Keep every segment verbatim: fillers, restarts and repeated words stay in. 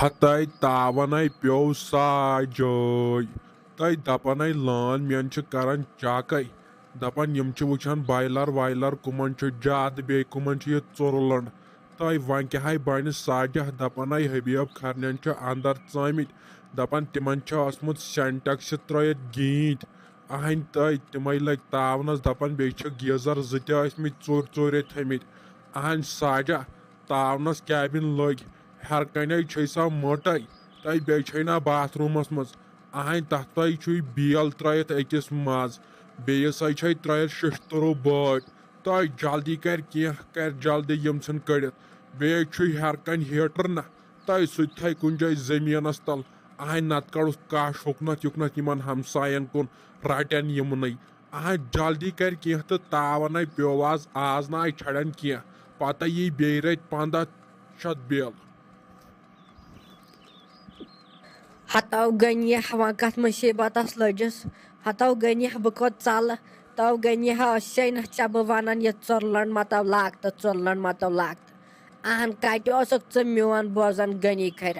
ہتاے تاونے پیوٚو ساجٲے۔ تہٕ دپنے لٲن مین چھِ کران چاکے۔ دپان یِم چھِ وٕچھان بایلر وایلر کٕمن چھُ زیادٕ بیٚیہِ کٕمن چھُ یہِ ژُرلنٛڈ۔ تہٕ وۄنۍ کیٛاہ ہاے بنہِ ساجہ؟ دپنے حبیب کھرنٮ۪ن چھِ اندر ژٲمٕتۍ۔ دپان تِمن چھِ ٲسمٕژ سینٹیکس ترٲیِتھ گیٖنتۍ۔ اہنۍ تہٕ تِمے لٔگۍ تاونس۔ دپان بیٚیہِ چھِ گیٖزر زٕ تہِ ٲسمٕتۍ ژوٗرۍ ژوٗرے تھٲمٕتۍ۔ اہنۍ ساجہ تاونس کیبن لٔگۍ۔ ہیرٕ کنے چھے سۄ مٔٹے تہٕ بیٚیہِ چھے نہ باتھ روٗمس منٛز۔ اہنۍ تتھ تہٕ چھُے بیل ترٲیِتھ أکِس منٛز۔ بیٚیِس ہے چھے ترٲیِتھ ششتٕرو بٲٹۍ۔ تہٕ جلدی کرِ کینٛہہ، کرِ جلدی یِم ژھٕن کٔڑِتھ۔ بیٚیہِ چھُے ہیرٕ کنہِ ہیٹر نہ، تہٕ سُہ تہِ تھایہِ کُنہِ جایہِ زٔمیٖنس تل۔ اہنۍ نتہٕ کڑُس کاش ہُکنتھ یُکنتھ یِمن ہمساین کُن، رٹن یِمنٕے۔ اہنۍ جلدی کرِ کینٛہہ تہٕ تاونے پیوٚو آز، آز نہ آیہِ چھڑن کینٛہہ۔ پتہٕ یی بیٚیہِ رٔتۍ پنٛداہ شتھ بیل۔ ہتو گٔنیہ وۄنۍ کتھ مصیبتس لٔجس، ہتو گٔنیہ بہٕ کوٚت ژلہٕ، تو گٔنیہ أسۍ چھے نہ ژےٚ بہٕ ونان یہِ ژُرلنٛڈ متو لاگتہٕ، ژُرلنٛڈ متو لاگتہٕ۔ اہن کتہِ اوسکھ ژٕ میون بوزان گٔنی کھرِ؟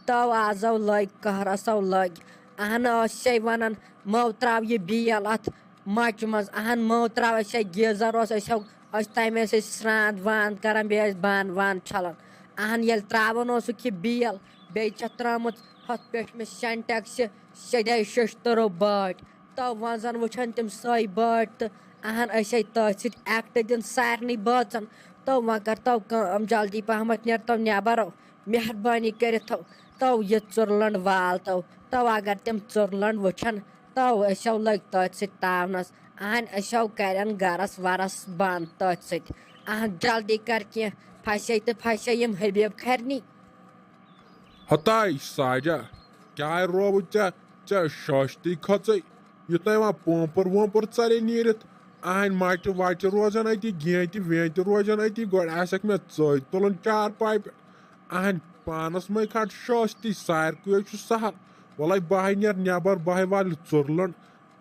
تو آزو لٔگۍ قہرسو لٔگۍ۔ اہن أسۍ چھے ونان مو تراو یہِ بیل اتھ مچہِ منٛز، اہن مو تراو، أسۍ چھے گیٖزر اوس، أسۍ ہو أسۍ تَمہِ ٲسۍ أسۍ سرٛانٛد وانٛد کَران، بیٚیہِ ٲسۍ بانہٕ وانہٕ چھَلان۔ اَہَن، ییٚلہِ ترٛاوان اوسُکھ یہِ بیل، بیٚیہِ چھَتھ ترٛٲومٕژ ہۄتھ پٮ۪ٹھ مےٚ سینٹیکسہِ سیٚدے شیٚشتٕرو بٲٹۍ۔ تو وۄنۍ زَن وٕچھان تِم سۄے بٲٹۍ تہٕ اَہَن، أسۍ ہے تٔتھۍ سۭتۍ ایکٹ دِن سارنٕے بٲژَن۔ تو وۄنۍ کَر تو کٲم، جلدی پَہمَتھ نیر تو نٮ۪بَر۔ مہربٲنی کٔرِتھ تو، تو یہِ ژُرلنٛڈ وال تو، تو اگر تِم ژُرلنٛڈ وٕچھَن، تو أسۍ ہو لٔگۍ تٔتھۍ سۭتۍ تاونَس۔ اہن أسۍ ہو کرن گرس ورس بند تٔتھۍ سۭتۍ۔ اہن جلدی کر کینٛہہ، پھسے تہٕ پھسے یِم حبیب کھرنی۔ ہتاے ساجہ، کیٛاہ رووُے ژےٚ؟ ژےٚ شٲشتی کھٔژٕے؟ یُتھے وۄنۍ پومپُر وومپُر ژلے نیٖرِتھ، اہنۍ مچہِ وچہِ روزن أتی، گینٛتہِ وینٛتہِ روزن أتی، گۄڈٕ آسکھ مےٚ ژٔج تُلُن چار پایہِ پٮ۪ٹھ۔ اہنۍ پانس مے کھٹ شٲشتی، سارکُے چھُ سہل۔ وَلَے بہٕ ہاے نیر نٮ۪بر، بہٕ ہاے والہٕ ژُرلنٛڈ۔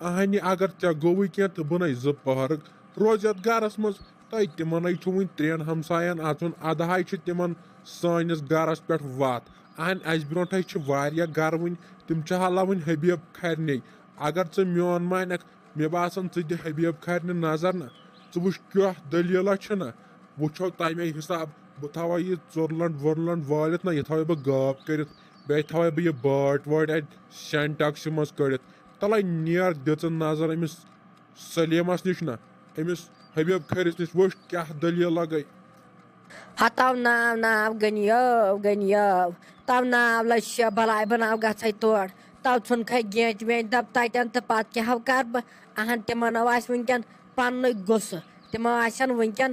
اہنہِ اگر ژےٚ گوٚوُے کینٛہہ تہٕ بہٕ نے زٕ پہرٕ روزِ یتھ گرس منٛز۔ تہٕ تِمن ہے چھُ وُنہِ ترٛٮ۪ن ہمساین اژُن، ادٕ ہاے چھِ تِمن سٲنِس گرس پٮ۪ٹھ وتھ۔ اہنہِ اسہِ برونٛٹھے چھِ واریاہ گرٕ وُنہِ، تِم چھِ ہلا وُنہِ حبیب کھرنے۔ اگر ژٕ میون مانکھ، مےٚ باسان ژٕ دِ حبیب کھرنہِ نظر نہ، ژٕ وٕچھ کیٛاہ دٔلیٖلہ چھِ نہ۔ وٕچھو تمے حساب، بہٕ تھاوے یہِ ژُرلنٛڈ وُرلنٛڈ وٲلِتھ نہ، یہِ تھاوے بہٕ غٲب کٔرِتھ، بیٚیہِ تھاوے بہٕ یہِ بٲٹۍ وٲٹۍ اتہِ سینٹیکسہِ منٛز کٔڑِتھ۔ تَلَے نیر دِژٕن نظر أمِس سلیمس نِش نہ، أمِس حبیب کھرِس نِش، وٕچھ کیٛاہ دٔلیٖل لگے۔ ہتو ناو ناو گٔنیو گٔنیو، تو ناو لٔج شےٚ بلاے بہٕ ناو گژھے تور۔ تو ژھُنکھے گینٛچ وینٛچ دپ تتٮ۪ن تہٕ پتہٕ کیٛاہ ہو کرٕ بہٕ؟ اہن تِمن ہو آسہِ وٕنکٮ۪ن پننُے غصہٕ، تِمو آسن وٕنکٮ۪ن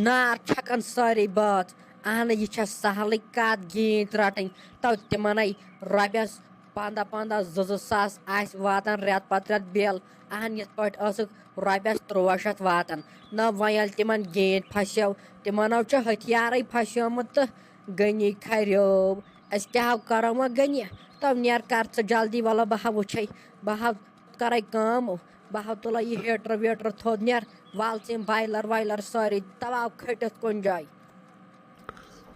نار چھکان سٲری بٲژ۔ اہن یہِ چھےٚ سہلٕے کتھ گینٛچ رٹٕنۍ، تو تِمنے رۄپیس پنٛداہ پنٛداہ زٕ زٕ ساس آسہِ واتان رٮ۪تہٕ پتہٕ رٮ۪تہٕ بِل۔ اہن یِتھ پٲٹھۍ ٲسٕکھ رۄپیس تُرٛواہ شیٚتھ واتان۔ نہ وۄنۍ ییٚلہِ تِمن گینٛد پھسیو، تِمن ہو چھُ ہتھیارٕے پھسیومُت تہٕ گٔنی کھریو۔ أسۍ کیٛاہ ہو کرو وۄنۍ گٔنی؟ تو نیر کر ژٕ جلدی، وَلہٕ بہٕ ہا وٕچھے، بہٕ ہا کرے کٲم، بہٕ ہا تُلے یہِ ہیٹر ویٹر تھوٚد، نیر وال ژٕ یِم بایلر وایلر سٲری تواو کھٔٹِتھ کُنہِ جایہِ۔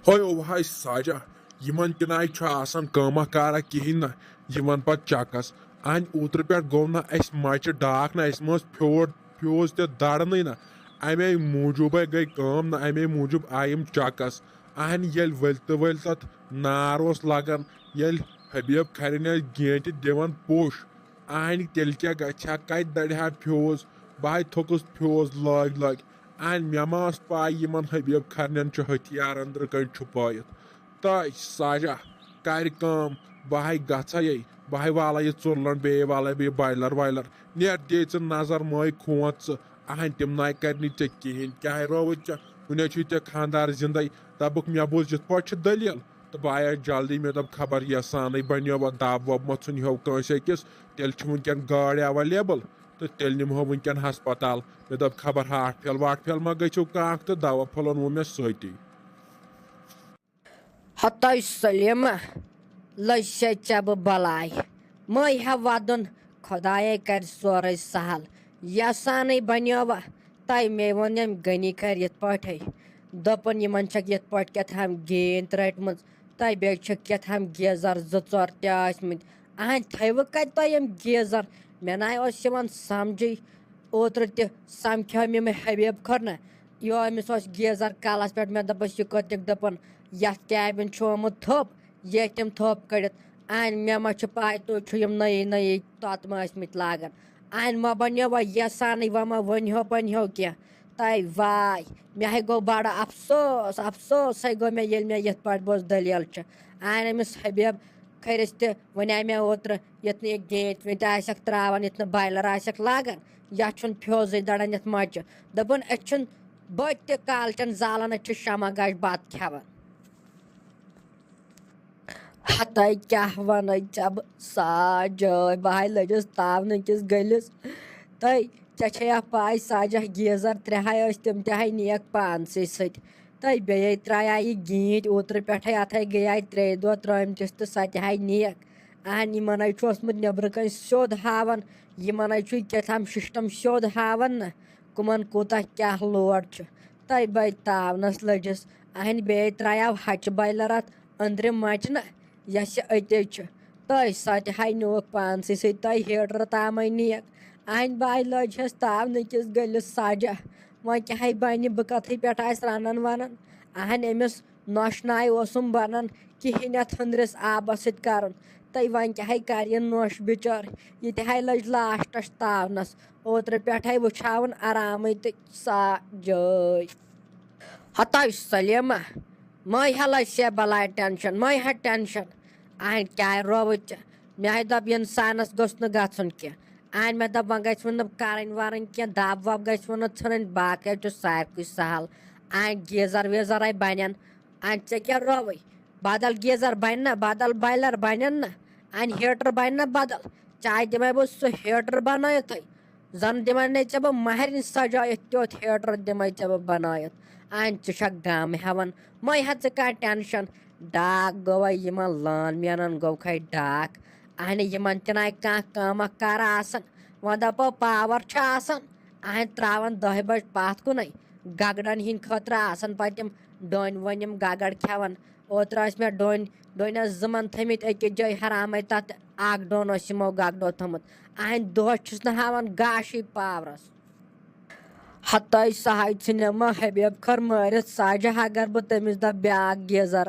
ہے اوہاے ساجہ، یِمن تہِ ناے چھُ آسان کٲمہ کارا کِہیٖنۍ نہ، یِوان پتہٕ چکس۔ اہنۍ اوترٕ پٮ۪ٹھ گوٚو نہ اسہِ مچہِ ڈاکھ نہ، اسہِ منٛز فیوڈ فیوز تہِ دڑنٕے نہ۔ امے موٗجوٗبے گٔے کٲم نہ، امے موٗجوٗب آیہِ یِم چکس۔ اہنۍ ییٚلہِ ؤلۍ تہٕ ؤلۍ تتھ نار اوس لگان، ییٚلہِ حبیب کھرٮ۪ن ٲسۍ گینٛٹہِ دِوان پوٚش، اہنۍ تیٚلہِ کیٛاہ گژھِ ہا، کتہِ دڑِ ہا فیوز؟ بہٕ ہاے تھوٚکُس فیوز لٲگۍ لٲگۍ۔ اہنۍ مےٚ ما ٲس پاے یِمن حبیب کھرنٮ۪ن چھُ ہتھیار أنٛدرٕ کنۍ چھُپٲیِتھ۔ تہٕ ساجہ کرِ کٲم، بہٕ ہاے گژھے، بہٕ ہاے والے یہِ ژُرلنٛڈ بیٚیہِ والے بہٕ یہِ بایلر وایلر۔ نیر دے ژٕ نظر مٲے کھوژ ژٕ، اہنۍ تِم ناے کرِ نہٕ ژےٚ کِہینۍ۔ کیٛاہ رووُے ژےٚ؟ وُنہِ چھُے ژےٚ خانٛدار زِندَے۔ دَپُکھ مےٚ بوٗز یِتھ پٲٹھۍ چھِ دٔلیٖل۔ تہٕ بہٕ آیس جلدی، مےٚ دوٚپ خبر یَسانٕے بنیووا دب وب ما ژھُنہِ ہو کٲنٛسہِ أکِس، تیٚلہِ چھِ وٕنکٮ۪ن گٲڑۍ ایویلیبل تہٕ تیٚلہِ نِمہو وٕنکٮ۪ن ہسپتال۔ مےٚ دوٚپ خبر ہارٹ فیل وارٹ فیل ما گٔژھِو کانٛہہ تہٕ دوا پھوٚلن ووٚن مےٚ سۭتی۔ ہتاے سلیمہ، لٔج سے ژےٚ بہٕ بلاے۔ مے ہا ودُن، خدایے کرِ سورُے سہل۔ یسانٕے بنیووا، تَے مے ووٚن ییٚمۍ غنی کھرِ یِتھ پٲٹھۍ۔ دوٚپُن، یِمن چھکھ یِتھ پٲٹھۍ کیٛاہ تام گینٛد رٔٹمٕژ۔ تۄہہِ بیٚیہِ چھِ کیٛاہ تام گیٖزر زٕ ژور تہِ ٲسمٕتۍ۔ اہنٛدۍ تھٲیوٕ کتہِ تۄہہِ یِم گیٖزر؟ مےٚ ناے اوس یِوان سمجھٕے۔ اوترٕ تہِ سمکھیو مےٚ یِمہٕ حبیب کھۄر نہ، یہِ أمِس اوس گیٖزر کلس پٮ۪ٹھ۔ مےٚ دوٚپُس، یہِ کٔرۍ دِکھ، دوٚپُن، یتھ کیبہِ ہُنٛد چھُ آمُت تھوٚپ، ییٚتہِ تِم تھوٚپ کٔڑِتھ۔ اہنٛدۍ مےٚ ما چھِ پاے، تُہۍ چھِو یِم نٔیی نٔیی توتمہٕ ٲسمٕتۍ لاگان۔ اہنٛدۍ ما بنیو وۄنۍ یژھانٕے، وۄنۍ ما ؤنۍ ہیو پنۍ ہیو کینٛہہ۔ تۄہہِ واے، مےٚ ہے گوٚو بڑٕ افسوس، افسوس ہے گوٚو مےٚ، ییٚلہِ مےٚ یِتھ پٲٹھۍ بوز دٔلیٖل چھِ۔ اہنٛدۍ أمِس حبیب کھٔرِس تہِ وَنے مےٚ اوترٕ، یَتھ نہٕ یہِ گینٛتۍ وینٛتۍ آسٮ۪کھ ترٛاوان، یَتھ نہٕ بایلَر آسٮ۪کھ لاگان، یَتھ چھُنہٕ فیوزٕے دَران یَتھ مَچہِ۔ دوٚپُن، أسۍ چھِنہٕ بٔتۍ تہِ کالچَن زالان، أسۍ چھِ شمع گاش بَتہٕ کھٮ۪وان۔ ہَتَے کیٛاہ وَنَے ژےٚ بہٕ، ساجٲے، بہٕ ہاے لٔجِس تاونہٕ کِس گٔلِس۔ تَے ژےٚ چھےٚ یا پَے، ساجہ گیٖزَر ترٛےٚ ہَے ٲسۍ تِم تہِ ہَے نِیَکھ پانسٕے سۭتۍ۔ تہٕ بیٚیے ترٛایے یہِ گینٛتۍ اوترٕ پٮ۪ٹھَے، اَتھَے گٔیے ترٛیٚیہِ دۄہ ترٛٲمتِس تہٕ سۄ تہِ ہاے نیک۔ اہن، یِمَن ہَے چھُ اوسمُت نیٚبرٕ کَنۍ سیوٚد ہاوان، یِمَن ہَے چھُ یہِ کیٛاہ تام سِسٹَم سیوٚد ہاوان نہ، کٕمَن کوٗتاہ کیٛاہ لوڈ چھُ۔ تہٕ بَے تاونَس لٔجِس۔ اہن، بیٚیہِ ترٛایو ہَچہِ بایلَر اَتھ أنٛدرِ مَچہِ نہ، یۄس یہِ أتے چھِ۔ تہٕ سۄ تہِ ہاے نیوٗکھ پانسٕے سۭتۍ، تہٕ ہیٖٹر تامَے نیک۔ اہن، بَے لٔج ہَس تاونہٕ کِس گٔلِس سَجہ۔ وۄنۍ کیٛاہ ہے بَنہِ، بہٕ کَتھٕے پٮ۪ٹھ آسہِ رَنان وَنان۔ اہن، أمِس نۄشہِ ناوِ اوسُم بَنان کِہیٖنۍ اَتھ ہُنٛدرِس آبَس سۭتۍ کَرُن۔ تہٕ وۄنۍ کیٛاہ ہے کَرِ یہِ نۄش بِچٲر؟ یہِ تہِ ہے لٔج لاسٹَس تاونَس۔ اوترٕ پٮ۪ٹھَے وٕچھاوُن آرامٕے تہٕ سَجٲے۔ ہتاے سلیمہ، مے ہا لَسہِ بلاے ٹینشن، مے ہا ٹینشن۔ اہن کیٛاہ رووُے ژےٚ؟ مےٚ ہاے دوٚپ، اِنسانَس گوٚژھ نہٕ گژھُن کینٛہہ۔ اہن مےٚ دوٚپ، وۄنۍ گژھِ وۄنۍ نہٕ کَرٕنۍ وَرٕنۍ کینٛہہ، دَب وَب گژھِ وۄنۍ نہٕ ژھٕنٕنۍ، باقٕے چھُ ساروٕے سہل۔ اہن گیٖزر ویٖزر ہے بَنن۔ اہن ژےٚ کیٛاہ رووُے؟ بدل گیٖزر بَنہِ نہ، بدل بایلر بَنن نہ، اہن ہیٖٹر بَنہِ نہ بدل؟ چاے دِمے بہٕ سُہ ہیٖٹر بَنٲیِتھٕے۔ زن دِمے نے ژےٚ بہٕ مہرِنۍ سجٲیِتھ تیُتھ ہیٹر دِمے ژےٚ بہٕ بنٲیِتھ۔ اہن ژٕ چھکھ گامہٕ ہٮ۪وان، مے ہا ژٕ کانٛہہ ٹینشن۔ ڈاکھ گوٚوے یِمن لٲن مینن گوٚوکھے ڈاکھ۔ اہنہِ یِمن تہِ ناے کانٛہہ کٲمہ کار آسان۔ وۄنۍ دپو پاور چھُ آسان، اہن تراوان دہہِ بجہِ پتھ کُنے۔ گگرن ہِنٛدِ خٲطرٕ آسان پتہٕ تِم ڈوٗنۍ ووٗنۍ یِم گگر کھٮ۪وان۔ اوترٕ ٲسۍ مےٚ ڈوٗنۍ، ڈوٗنٮ۪س زٕ من تھٲمٕتۍ أکِس جایہِ حرامے، تتھ اکھ ڈوٗن اوس یِمو گگرو تھوٚمُت۔ اہنٛدِ دۄہس چھُس نہٕ ہاوان گاشٕے پاورس۔ ہتٲے سہاے ژھٕنٮ۪م حبیب کھۄر مٲرِتھ ساجہ، اگر بہٕ تٔمِس دپہٕ بیاکھ گیٖزر۔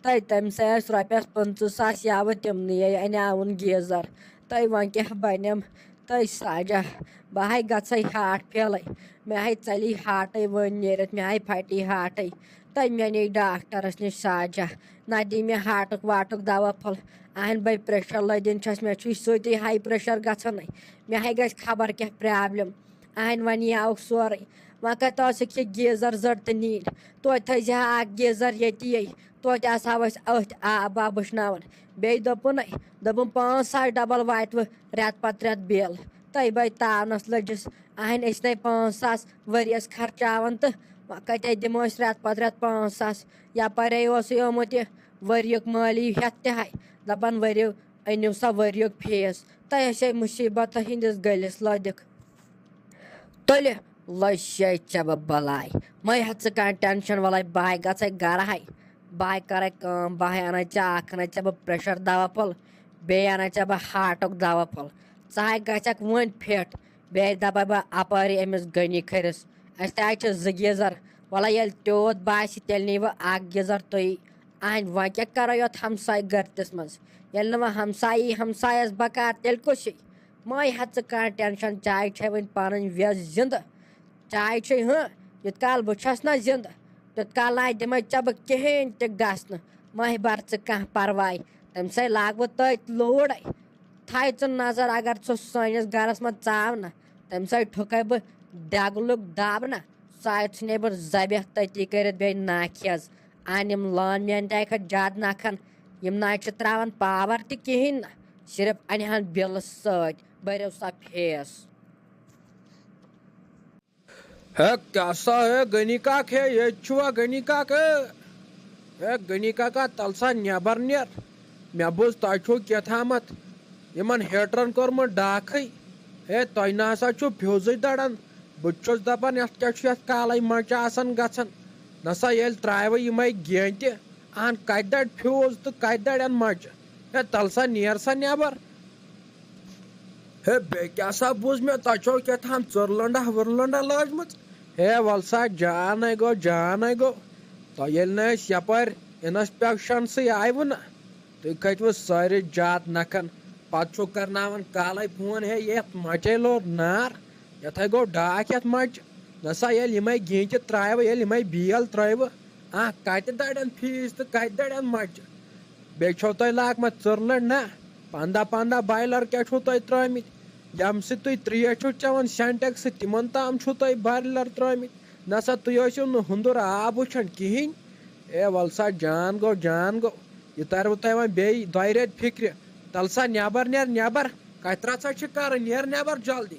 تہٕ تٔمۍ سٕے ٲسۍ رۄپیس پٕنٛژٕہ ساس یاوٕ تِمنٕے انیاوُن گیٖزر۔ تہٕ وۄنۍ کیٛاہ بنٮ۪م؟ تہٕ ساجہ، بہٕ ہاے گژھے ہارٹ فیلے، مےٚ ہاے ژلی ہارٹے وۄنۍ نیٖرِتھ، مےٚ ہاے پھٹی ہارٹے۔ تہٕ مےٚ نی ڈاکٹرس نِش ساجہ، نہ دی مےٚ ہارٹُک وارٹُک دوا پھوٚل۔ اہن بے پریشر لٔدِن چھس، مےٚ چھُے سۭتی ہاے پریشر گژھان۔ مےٚ ہاے گژھِ خبر کیٛاہ پرابلم۔ اہن وۄنۍ یہِ آوُکھ سورُے۔ وۄنۍ کتہِ ٲسٕکھ یہِ گیٖزر زٔٹ تہٕ نیٖل؟ توتہِ تھٲیزِ ہا اکھ گیٖزر ییٚتی۔ توتہِ آسہٕ ہاو أسۍ أتھۍ آب واب وٕشناوان۔ بیٚیہِ دوٚپُن، دوٚپُن پانٛژھ ساس ڈبل واتہِ وۄنۍ رٮ۪تہٕ پتہٕ رٮ۪تہٕ بِل۔ تہٕ بے تاونس لٔجِس۔ اہن أسۍ نے پانٛژھ ساس ؤریس خرچاوان تہٕ وۄنۍ کتے دِمو أسۍ رٮ۪تہٕ پتہٕ رٮ۪تہٕ پانٛژھ ساس؟ یپٲرے اوسُے آمُت یہِ ؤریُک مٲلی ہٮ۪تھ تہِ ہاے، دپان ؤرِو أنِو سا ؤریُک فیس۔ تہٕ أسے مُصیبت ہٕنٛدِس گٔلِس لٔدِکھ۔ تُلہِ لٔج شے ژےٚ بہٕ بلاے۔ مے ہا ژٕ کانٛہہ ٹینشن، وَلے بہٕ ہاے گژھے گرٕ ہاے۔ بہٕ ہاے کرے کٲم، بہٕ ہاے اَنے ژےٚ اکھ، اَنے ژےٚ بہٕ پریشر دوا پھوٚل، بیٚیہِ اَنے ژےٚ بہٕ ہارٹُک دوا پھوٚل۔ ژٕ ہاے گژھکھ وُنۍ فِٹ۔ بیٚیہِ دپے بہٕ اپٲری أمِس غنی کھٔرِس، اَسہِ تہِ ہاے چھِ زٕ گیٖزر۔ وَلے ییٚلہِ تیوٗت باسہِ، تیٚلہِ نی بہٕ اکھ گیٖزر تُہی۔ اہنٛدِ وۄنۍ کیٛاہ کرو یتھ ہمسایہِ گرتِس منٛز؟ ییٚلہِ نہٕ وۄنۍ ہمسایی ہمسایس بکار، تیٚلہِ کُس یی؟ مے ہا ژٕ کانٛہہ ٹینشن، چاے چھے وۄنۍ پنٕنۍ وٮ۪س زندٕ۔ چاے چھے ہُہ، یُت کال بہٕ چھس نہ زندٕ، تیُت کال ناے دِمے ژےٚ بہٕ کِہیٖنۍ تہِ گژھنہٕ۔ مہ بر ژٕ کانٛہہ پرواے، تٔمۍ سٕے لاگہٕ بہٕ تٔتۍ لوٗڑے۔ تھایہِ ژٕ نظر، اگر ژٕ سٲنِس گرس منٛز ژاو نہ، تٔمۍ سٕے ٹھُکے بہٕ دٮ۪گلُک دب نہ۔ سُہ آیہِ ژھٕنے بہٕ ذبیح تٔتی کٔرِتھ بیٚیہِ ناکھیز۔ اَنِم لٲن میٛانہِ تہِ آیہِ کھۄتہٕ زیادٕ نَکھَن۔ یِم نہ چھِ ترٛاوان پاوَر تہِ کِہیٖنۍ نہٕ، صرف اَنہِ ہَن بِلہٕ سۭتۍ، بٔرِو سا فیس۔ ہے کیٛاہ سا ہے غنی کاک، ہے ییٚتہِ چھُوا غنی کاک؟ ہے، ہے غنی کاکا، تَل سا نٮ۪بَر نیر۔ مےٚ بوٗز تۄہہِ چھُو کیٛاہ تھامَتھ یِمَن ہیٹرَن کوٚرمُت ڈاکھٕے۔ ہے، تۄہہِ نہ سا چھُو فیوزٕے دَران۔ بہٕ تہِ چھُس دَپان، یَتھ کیٛاہ چھُ یَتھ کالَے مَچہِ آسان گژھان۔ نہ سا ییٚلہِ ترٛاوٕ یِمَے گینٛتہِ، اہن کتہِ دڑِ فیوز تہٕ کتہِ دڑٮ۪ن مچہِ؟ ہے تلہٕ سا نیر سا نٮ۪بر۔ ہے بیٚیہِ کیٛاہ سا بوٗز مےٚ، تۄہہِ چھو کیٛاہ تام ژٕرلنڈا وٕرلنڈا لٲجمٕژ؟ ہے وَلہٕ سا جانے گوٚو جانے گوٚو، تۄہہِ ییٚلہِ نہٕ أسۍ یپٲرۍ انسپیکشن سٕے آیوٕ نہ، تُہۍ کھٔتوٕ سٲری جات نکھن، پتہٕ چھُو کرناوان کالے فون، ہے یتھ مچے لوٚر نار، یتھے گوٚو ڈاکھ یتھ مچہِ۔ نہ سا ییٚلہِ یِمے گینچہِ ترٛایوٕ، ییٚلہِ یِمے بیل ترٛٲیوٕ، آ کتہِ دڑٮ۪ن فیٖس تہٕ کتہِ دڑٮ۪ن مچہِ؟ بیٚیہِ چھو تۄہہِ لاگمژ ژٕرلنڈ نہ؟ پنٛداہ پنٛداہ بایلر کیٛاہ چھُو تۄہہِ ترٛٲومٕتۍ؟ ییٚمہِ سۭتۍ تُہۍ ترٛیش چھُو چٮ۪وان سینٹیکس سۭتۍ، تِمن تام چھُو تۄہہِ بایلر ترٛٲومٕتۍ۔ نہ سا تُہۍ ٲسِو نہٕ ہُنٛدُر آب وٕچھان کِہیٖنۍ۔ اے وَلہٕ سا جان گوٚو جان گوٚو، یہِ تَروٕ تۄہہِ وۄنۍ بیٚیہِ دۄیہِ ریٚتۍ فِکرِ۔ تَلہٕ سا نٮ۪بر نیر نٮ۪بر، کَتہِ رَژھا چھِ کَرٕنۍ، نیر نٮ۪بر جلدی۔